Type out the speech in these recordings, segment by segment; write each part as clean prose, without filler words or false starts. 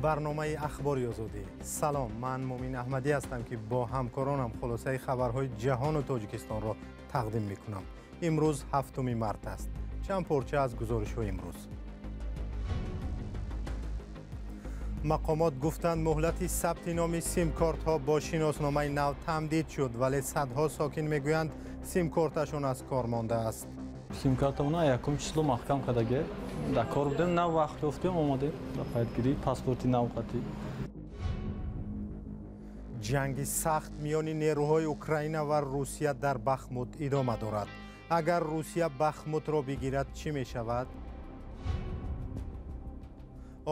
Барномаи Ахбори Озодӣ. Салом, ман Мумин Аҳмадӣ ҳастам, ки бо ҳамкоронам хулосаи хабарҳои ҷаҳону Тоҷикистонро тақдим мекунам. Имрӯз 7 март аст. Чанд порча аз гузоришҳои имрӯз. Мақомот гуфтанд, муҳлати сабти номи симкортҳо бо шиносномаи нав тамдид шуд, вале садҳо сокин мегӯянд, симкорташон аз кор мондааст. Симкартамона якум число маҳкам кардаге. Дар кор будем, нав вақт ёфтем, омадем ба қайдгирӣ паспорти навқатӣ. Ҷанги сахт миёни нерӯҳои Украина ва Русия дар Бахмут идома дорад. Агар Русия Бахмутро бигирад, чӣ мешавад?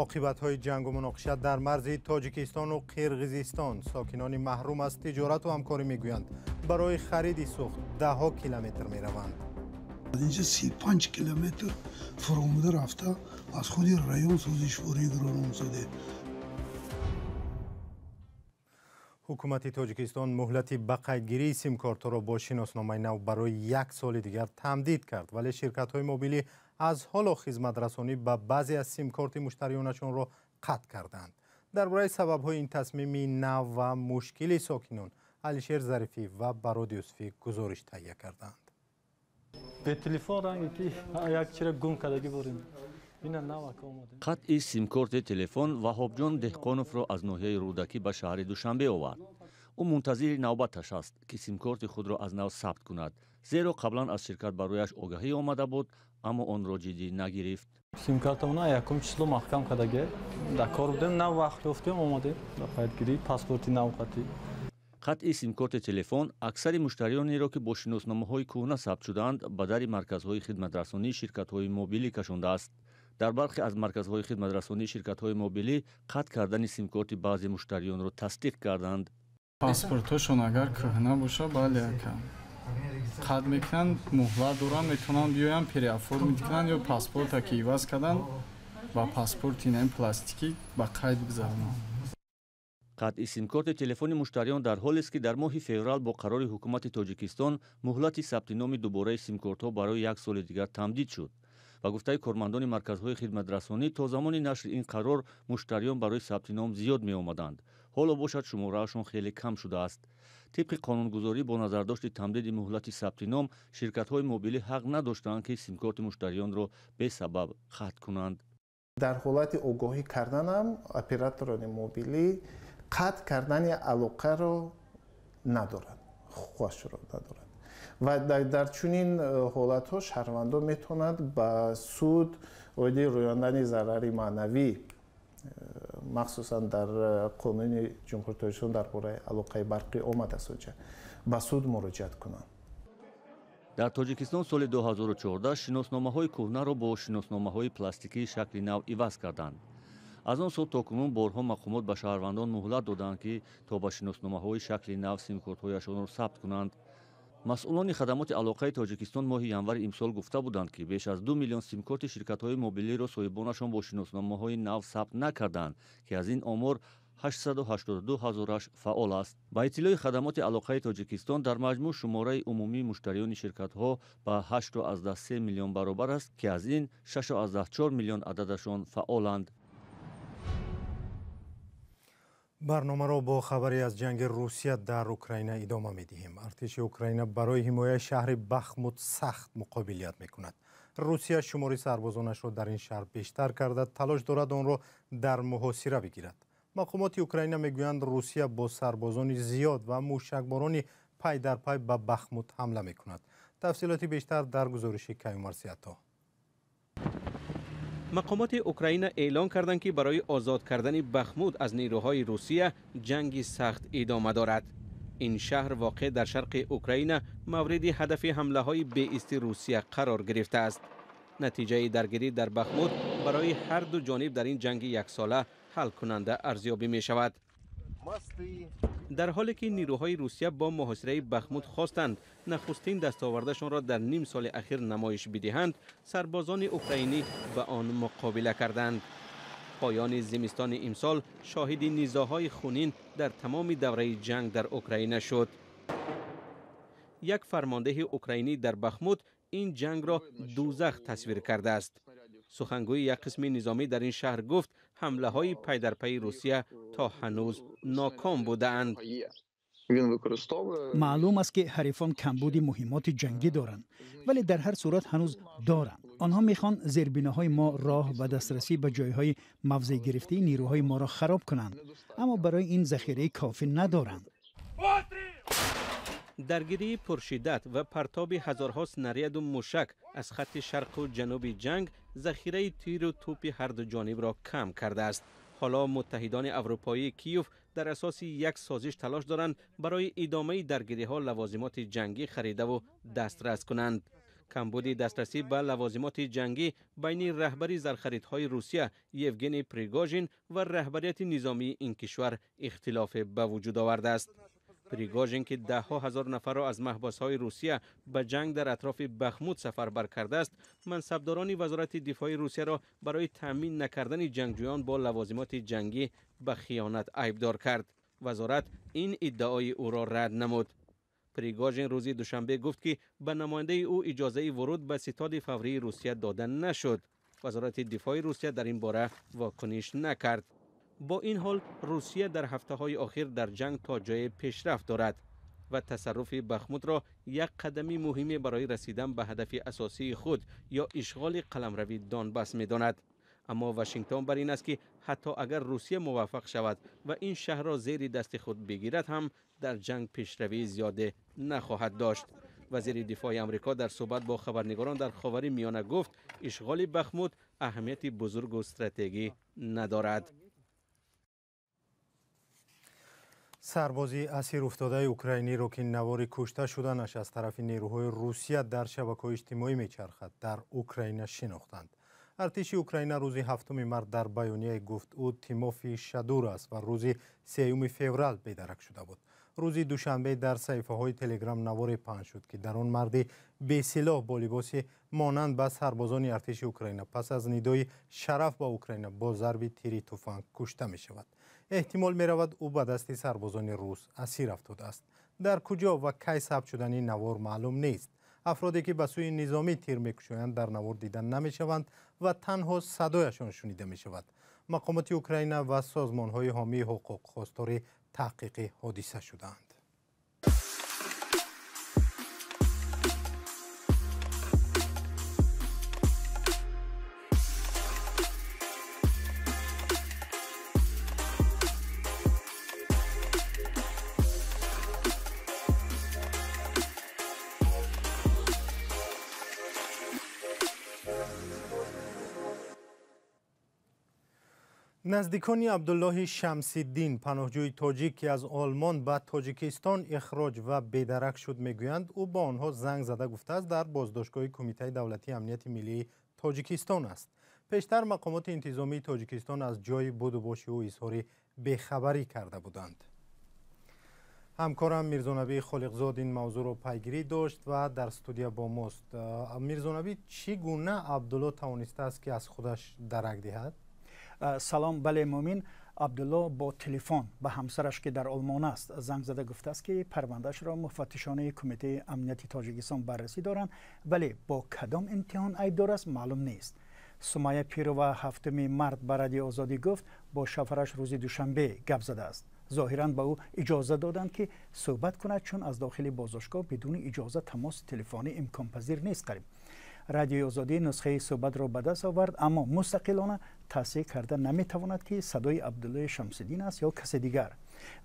Оқибатҳои ҷангу муноқиша дар марзи Тоҷикистону Қирғизистон. Сокинони маҳрум аз тиҷорату ҳамкорӣ мегӯянд, барои хариди сӯхт даҳҳо километр мераванд. Инҷа 35 километр фуромада рафта, аз худи район сӯзишворӣ гирономзаде. Ҳукумати Тоҷикистон муҳлати ба қайдгирии симкортҳоро бо шиносномаи нав барои як соли дигар тамдид кард, вале ширкатҳои мобилӣ аз ҳоло хизматрасонӣ ба баъзе аз симкорти муштариёнашонро қатъ карданд. Дар бораи сабабҳои ин тасмими нав ва мушкили сокинон Алишер Зарифӣ ва Барод Юсуфӣ гузориш таҳия карданд. Бе телефон ранге ки як чира гум кардагӣ борем. Қатъи симкорти телефон Ваҳобҷон Деҳқоновро аз ноҳияи Рӯдакӣ ба шаҳри Душанбе овард. Ӯ мунтазири навбаташ аст, ки симкорти худро аз нав сабт кунад, зеро қаблан аз ширкат барояш огаҳӣ омада буд, аммо онро ҷиддӣ нагирифт. Симкартамона якум число маҳкам кардаге. Дар кор будем, нав вақт ёфтем, омадем ба қайдгирӣ паспорти навқатӣ. Қатъи симкорти телефон аксари муштариёнеро, ки бо шиносномаҳои кӯҳна сабт шудаанд, ба дари марказҳои хидматрасонии ширкатҳои мобилӣ кашондааст. Дар бархе аз марказҳои хидматрасонии ширкатҳои мобилӣ қатъ кардани симкорти баъзе муштариёнро тасдиқ карданд. Паспортҳошон агар кӯҳна боша, бале, ака қатъ мекунанд, муҳлат доранд, метавонанд биёянд, переоформить кунанд ё паспорта ки иваз карданд, ба паспорти наи пластикӣ ба қайд гузаронанд. Қатъи симкорти телефони муштариён дар ҳолест, ки дар моҳи феврал бо қарори ҳукумати Тоҷикистон муҳлати сабти номи дубораи симкортҳо барои як соли дигар тамдид шуд. Ба гуфтаи кормандони марказҳои хидматрасонӣ, то замони нашри ин қарор муштариён барои сабти ном зиёд меомаданд. Ҳоло бошад, шумораашон хеле кам шудааст. Тибқи қонунгузорӣ, бо назардошти тамдиди муҳлати сабти ном, ширкатҳои мобилӣ ҳақ надоштаанд, ки симкорти муштариёнро бесабаб қатъ кунанд. Дар ҳолати огоҳӣ карданам операторони мобилӣ қатъ кардани алоқаро надорад, ҳуқуқашро надорад. Ва дар чунин ҳолатҳо шаҳрвандон метавонанд ба суд оиди рӯёндани зарари маънавӣ, махсусан дар қонуни Ҷумҳурии Тоҷикистон дар бораи алоқаи барқӣ омадааст, оҷа ба суд муроҷиат кунанд. Дар Тоҷикистон соли 2014 шиносномаҳои кӯҳнаро бо шиносномаҳои пластикии шакли нав иваз карданд. Аз он сол то кунун борҳо мақомот ба шаҳрвандон муҳлат доданд, ки то ба шиносномаҳои шакли нав симкортҳояшонро сабт кунанд. Масъулони хадамоти алоқаи Тоҷикистон моҳи январи имсол гуфта буданд, ки беш аз 2 миллион симкорти ширкатҳои мобилиро соҳибонашон бо шиносномаҳои нав сабт накарданд, ки аз ин омор 882 ҳазораш фаъол аст. Ба иттилои хадамоти алоқаи Тоҷикистон, дар маҷмӯъ шумораи умумии муштариёни ширкатҳо ба 8,3 миллион баробар аст, ки аз ин 6,4 миллион ададашон фаъоланд. Барномаро бо хабаре аз ҷанги Русия дар Украина идома медиҳем. Артиши Украина барои ҳимояи шаҳри Бахмут сахт муқобилият мекунад. Русия шумори сарбозонашро дар ин шаҳр бештар карда, талош дорад онро дар муҳосира бигирад. Мақомоти Украина мегӯянд, Русия бо сарбозони зиёд ва мушакборони пай дар пай ба Бахмут ҳамла мекунад. Тафсилоти бештар дар гузориши Каюмар Сиято. Мақомоти Украина эълон карданд, ки барои озод кардани Бахмут аз нерӯҳои Русия ҷанги сахт идома дорад. Ин шаҳр воқеъ дар шарқи Украина мавриди ҳадафи ҳамлаҳои беисти Русия қарор гирифтааст. Натиҷаи даргирӣ дар Бахмут барои ҳар ду ҷониб дар ин ҷанги яксола ҳалкунанда арзёбӣ мешавад. Дар ҳоле ки нерӯҳои Русия бо муҳосираи Бахмут хостанд нахустин дастовардашонро дар ним соли ахир намоиш бидиҳанд, сарбозони украинӣ ба он муқобила карданд. Поёни зимистони имсол шоҳиди низоъҳои хунин дар тамоми давраи ҷанг дар Украина шуд. Як фармондеҳи украинӣ дар Бахмут ин ҷангро дӯзах тасвир кардааст. Сухангӯи як қисми низомӣ дар ин шаҳр гуфт, ҳамлаҳои пайдарпайи Русия то ҳанӯз ноком будаанд. Маълум аст, ки ҳарифон камбуди муҳиммоти ҷангӣ доранд, вале дар ҳар сурат ҳанӯз доранд. Онҳо мехоҳанд зербиноҳои мо, роҳ ва дастрасӣ ба ҷойҳои мавзеъгирифтаи нерӯҳои моро хароб кунанд, аммо барои ин захираи кофӣ надоранд. Даргирии пуршиддат ва партоби ҳазорҳо снаряду мушак аз хатти шарқу ҷануби ҷанг захираи тиру тӯпи ҳарду ҷонибро кам кардааст. Ҳоло муттаҳидони аврупоии Киев дар асоси як созиш талош доранд барои идомаи даргириҳо лавозимоти ҷангӣ харидаву дастрас кунанд. Камбуди дастрасӣ ба лавозимоти ҷангӣ байни раҳбари зархаридҳои Русия Евгений Пригожин ва раҳбарияти низомии ин кишвар ихтилофе ба вуҷуд овардааст. Пригожин, ки даҳҳо ҳазор нафарро аз маҳбасҳои Русия ба ҷанг дар атрофи Бахмут сафарбар кардааст, мансабдорони вазорати дифои Русияро барои таъмин накардани ҷангҷӯён бо лавозимоти ҷангӣ ба хиёнат айбдор кард. Вазорат ин иддаои ӯро рад намуд. Пригожин рӯзи душанбе гуфт, ки ба намояндаи ӯ иҷозаи вуруд ба ситоди фаврии Русия дода нашуд. Вазорати дифои Русия дар ин бора вокуниш накард. Бо ин ҳол Русия дар ҳафтаҳои охир дар ҷанг то ҷое пешрафт дорад ва тасарруфи Бахмутро як қадами муҳиме барои расидан ба ҳадафи асосии худ ё ишғоли қаламрави Донбас медонад. Аммо Вашингтон бар ин аст, ки ҳатто агар Русия муваффақ шавад ва ин шаҳрро зери дасти худ бигирад ҳам, дар ҷанг пешравии зиёде нахоҳад дошт. Вазири дифои Амрико дар суҳбат бо хабарнигорон дар Ховари Миёна гуфт, ишғоли Бахмут аҳамияти бузургу стратегӣ надорад. Сарбози асир уфтодаи украиниро, ки навори кушта шуданаш аз тарафи нерӯҳои Русия дар шабакаҳои иҷтимоӣ мечархад, дар Украина шинохтанд. Артиши Украина рӯзи 7 март дар баёнияе гуфт, ӯ Тимофи Шадур аст ва рӯзи 3 феврал бедарак шуда буд. Рӯзи душанбе дар саҳифаҳои Телеграм наворе паҳн шуд, ки дар он марди бесилоҳ бо либоси монанд ба сарбозони артиши Украина пас аз нидои шараф ба Украина бо зарби тири туфанг кушта мешавад. Эҳтимол меравад, ӯ ба дасти сарбозони рус асир афтодааст. Дар куҷо ва кай сабт шудани навор маълум нест. Афроде, ки ба сӯи низомӣ тир мекушоянд, дар навор дида намешаванд ва танҳо садояшон шунида мешавад. Мақомоти Украина ва созмонҳои ҳомии ҳуқуқ хостори таҳқиқи ҳодиса шудаанд. Наздикони Абдуллоҳи Шамсиддин, паноҳҷӯи тоҷик, ки аз Олмон ба Тоҷикистон ихроҷ ва бедарак шуд, мегӯянд, ӯ ба онҳо занг зада гуфтааст, дар боздоштгоҳи Кумитаи давлатии амнияти миллии Тоҷикистон аст. Пештар мақомоти интизомии Тоҷикистон аз ҷои будубоши ӯ изҳори бехабарӣ карда буданд. Ҳамкорам Мирзонабӣ Холиқзод ин мавзӯъро пайгирӣ дошт ва дар студия бо мост. Мирзонабӣ, чӣ гуна Абдулло тавонистааст, ки аз худаш дарак диҳад? Салом. Бале, Муъмин, Абдулло бо телефон ба ҳамсараш, ки дар Олмон аст, занг зада гуфтааст, ки парвандаашро муфаттишони Кумитаи амнияти Тоҷикистон баррасӣ доранд, вале бо кадом имтиҳон айбдор аст, маълум нест. Сумайя Пирова 7 март ба Радиои Озодӣ гуфт, бо шавҳараш рӯзи душанбе гап задааст. Зоҳиран ба ӯ иҷоза доданд, ки суҳбат кунад, чун аз дохили боздоштгоҳ бидуни иҷоза тамоси телефонӣ имконпазир нест. Қариб Радиои Озодӣ нусхаи суҳбатро ба даст овард, аммо мустақилона тасдиқ карда наметавонад, ки садои Абдуллои Шамсиддин аст ё касе дигар.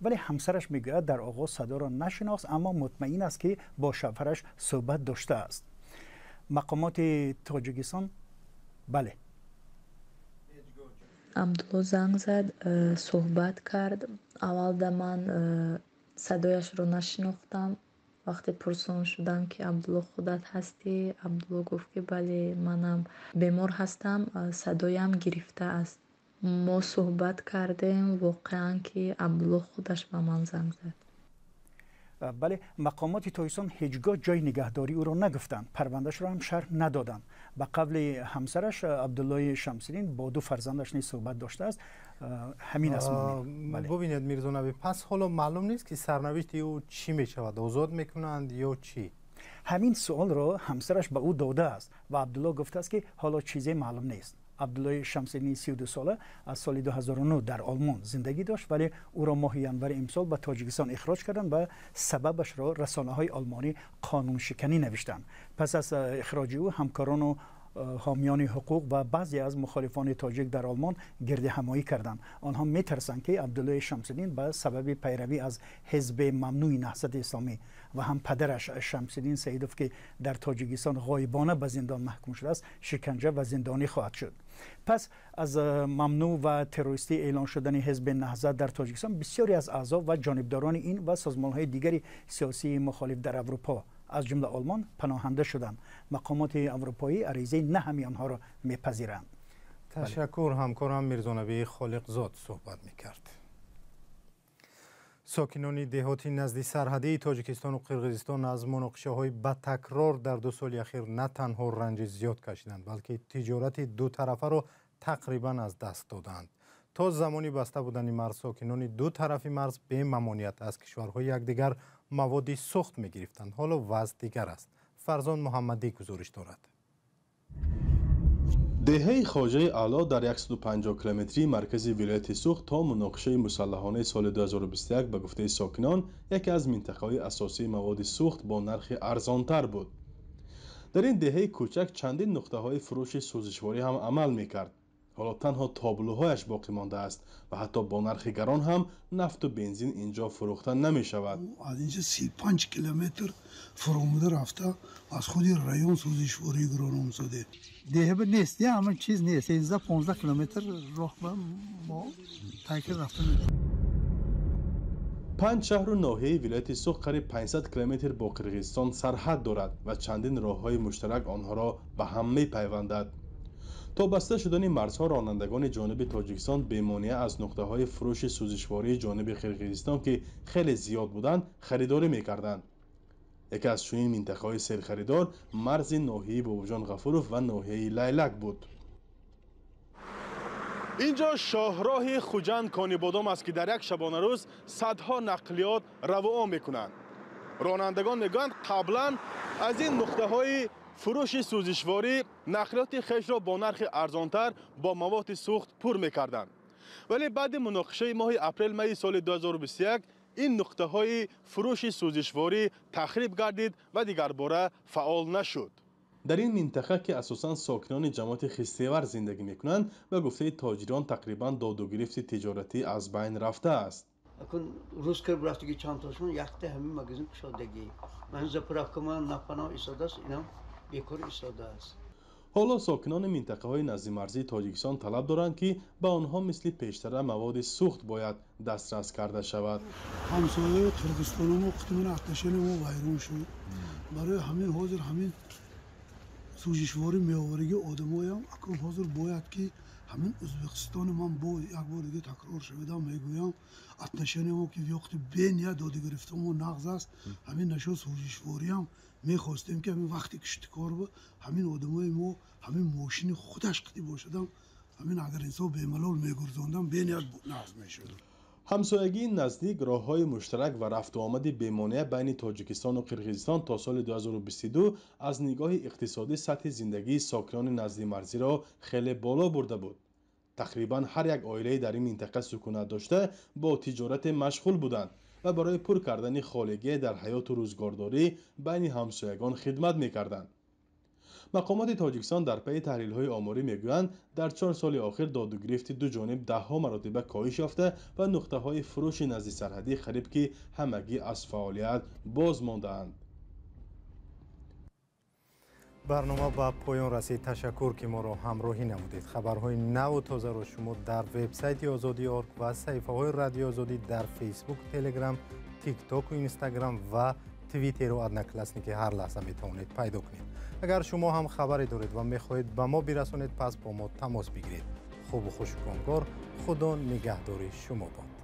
Вале ҳамсараш мегӯяд, дар оғоз садоро нашинохт, аммо мутмаин аст, ки бо шавҳараш суҳбат доштааст. Мақомоти Тоҷикистон бале. Абдулло занг зад, суҳбат кард. Аввалда ман садояшро нашинохтам. Вақте пурсон шудам, ки Абдулло, худат ҳастӣ, Абдулло гуфт, ки бале, манам, бемор ҳастам, садоям гирифта аст. Мо суҳбат кардем, воқеан ки Абдулло худаш ба ман занг зад. Бале, мақомоти Тоҷикистон ҳеҷ гоҳ ҷои нигаҳдории ӯро нагуфтанд, парвандаашро ҳам шарҳ надоданд. Ба қавли ҳамсараш, Абдуллои Шамсиддин бо ду фарзандаш низ суҳбат доштааст. Ҳамин аст. Бубинед, Мирзонабӣ, пас ҳоло маълум нест, ки сарнавишти ӯ чӣ мешавад, озод мекунанд ё чӣ? Ҳамин суолро ҳамсараш ба ӯ додааст ва Абдулло гуфтааст, ки ҳоло чизе маълум нест. Абдуллои Шамсиддини 32 сола аз соли 2009 дар Олмон зиндагӣ дошт, вале ӯро моҳи январи имсол ба Тоҷикистон ихроҷ карданд ва сабабашро расонаҳои олмонӣ қонуншиканӣ навиштанд. Пас аз ихроҷи ӯ ҳамкорону ҳомиёни ҳуқуқ ва баъзе аз мухолифони тоҷик дар Олмон гирдиҳамоӣ карданд. Онҳо метарсанд, ки Абдуллои Шамсиддин ба сабаби пайравӣ аз ҳизби мамнӯи Наҳзати Исломӣ ва ҳам падараш Шамсиддин Саидов, ки дар Тоҷикистон ғоибона ба зиндон маҳкум шудааст, шиканҷа ва зиндонӣ хоҳад шуд. Пас аз мамнӯъ ва террористӣ эълон шудани ҳизби Наҳзат дар Тоҷикистон, бисёре аз аъзо ва ҷонибдорони ин ва созмонҳои дигари сиёсии мухолиф дар Аврупо, аз ҷумла Олмон, паноҳанда шуданд. Мақомоти аврупоӣ аризаи на ҳамаи онҳоро мепазиранд. Ташаккур, ҳамкорам Мирзонабии Холиқзод суҳбат мекард. Сокинони деҳоти назди сарҳадии Тоҷикистону Қирғизистон аз муноқишаҳои ба такрор дар 2 соли ахир на танҳо ранҷи зиёд кашиданд, балки тиҷорати дутарафаро тақрибан аз даст доданд. То замони баста будани марз сокинони ду тарафи марз бемамоният аз кишварҳои якдигар маводи сӯхт мегирифтанд. Ҳоло вазъ дигар аст. Фарзон Муҳаммадӣ гузориш дорад. Деҳаи Хоҷаи Аъло дар 150 километрии маркази вилояти Суғд то муноқишаи мусаллаҳонаи соли 2021 ба гуфтаи сокинон яке аз минтақаҳои асосии маводи сӯхт бо нархи арзонтар буд. Дар ин деҳаи кӯчак чандин нуқтаҳои фурӯши сӯзишворӣ ҳам амал мекард. Ҳоло танҳо тоблӯҳояш боқӣ мондааст ва ҳатто бо нархи гарон ҳам нафту бензин инҷо фурӯхта намешавад. Аз инҷа 35 километр фуромуда рафта аз худи район сӯзишворӣ гирон омзодем. Деҳа нест, ҳама чиз нест. 13-15 километр роҳ ба мо тай карда рафта метавонем. 5 шаҳру ноҳияи вилояти Суғд қариб 500 километр бо Қирғизистон сарҳад дорад ва чандин роҳҳои муштарак онҳоро ба ҳам мепайвандад. То баста шудани марзҳо ронандагони ҷониби Тоҷикистон бемонеа аз нуқтаҳои фурӯши сӯзишвории ҷониби Қирғизистон, ки хеле зиёд буданд, харидорӣ мекарданд. Яке аз чунин минтақаҳои серхаридор марзи ноҳияи Бобоҷон Ғафуров ва ноҳияи Лайлак буд. Инҷо шоҳроҳи Хуҷанд Конибодом аст, ки дар як шабонарӯз садҳо нақлиёт равоон мекунанд. Ронандагон мегӯянд, қаблан аз ин нуқтаҳои фурӯши сӯзишворӣ нақлиёти хешро бо нархи арзонтар бо маводи сӯхт пур мекарданд. Вале баъди муноқишаи моҳи апрел-майи соли 2021 ин нуқтаҳои фурӯши сӯзишворӣ тахриб гардид ва дигарбора фаъол нашуд. Дар ин минтақа, ки асосан сокинони ҷамоати Хистевар зиндагӣ мекунанд, ба гуфтаи тоҷирон тақрибан додугирифти тиҷоратӣ аз байн рафтааст. Акун рӯз кард рафтаги чандтошон якта ҳамин магазин кушодагӣ. Ман заправка ман нафано истодааст, инам бекор истодааст. Ҳоло сокинони минтақаҳои наздимарзии Тоҷикистон талаб доранд, ки ба онҳо мисли пештара маводи сӯхт бояд дастрас карда шавад. Ҳамсояи Қирғизистоно қитман отношения мо вайрон шуд. Барои ҳамин ҳозир ҳамин сӯзишворӣ меовариги одамоям акнун ҳозир бояд ки ҳамин Ӯзбекистони ман бо як бор дига такрор шавидам мегӯям, отношения мо ки вёқти беният дода гирифтамо нағз аст. Ҳамин нашо сӯзишвориам мехостем, ки ҳамин вақти киштикор ҳамин одамои мо ҳамин мошини худаш қити бошадам, ҳамин агар инсон бемалол мегурзондам, беният нағз мешуд. Ҳамсоягии наздик, роҳҳои муштарак ва рафтуомади бемонеа байни Тоҷикистону Қирғизистон то соли 2022 аз нигоҳи иқтисодӣ сатҳи зиндагии сокинони наздимарзиро хеле боло бурда буд. Тақрибан ҳар як оилае дар ин минтақа сукунат дошта бо тиҷорате машғул буданд ва барои пур кардани холигие дар ҳаёту рӯзгордорӣ байни ҳамсоягон хидмат мекарданд. Мақомоти Тоҷикистон дар пайи таҳлилҳои оморӣ мегӯянд, дар 4 соли охир додугирифти ду ҷониб даҳҳо маротиба коҳиш ёфта ва нуқтаҳои фурӯши наздисарҳадӣ қариб ки ҳамагӣ аз фаъолият боз мондаанд. Барнома ба поён расид. Ташаккур, ки моро ҳамроҳӣ намудед. Хабарҳои наву тозаро шумо дар вебсайти Озодӣ орг ва саҳифаҳои Радиои Озодӣ дар Фейсбук, Телеграм, Тиктоку, Инстаграм ва Твиттеру Одноклассники ҳар лаҳза метавонед пайдо кунед. Агар шумо ҳам хабаре доред ва мехоҳед ба мо бирасонед, пас бо мо тамос бигиред. Хубу хушу комкор, Худо нигаҳдори шумо бод.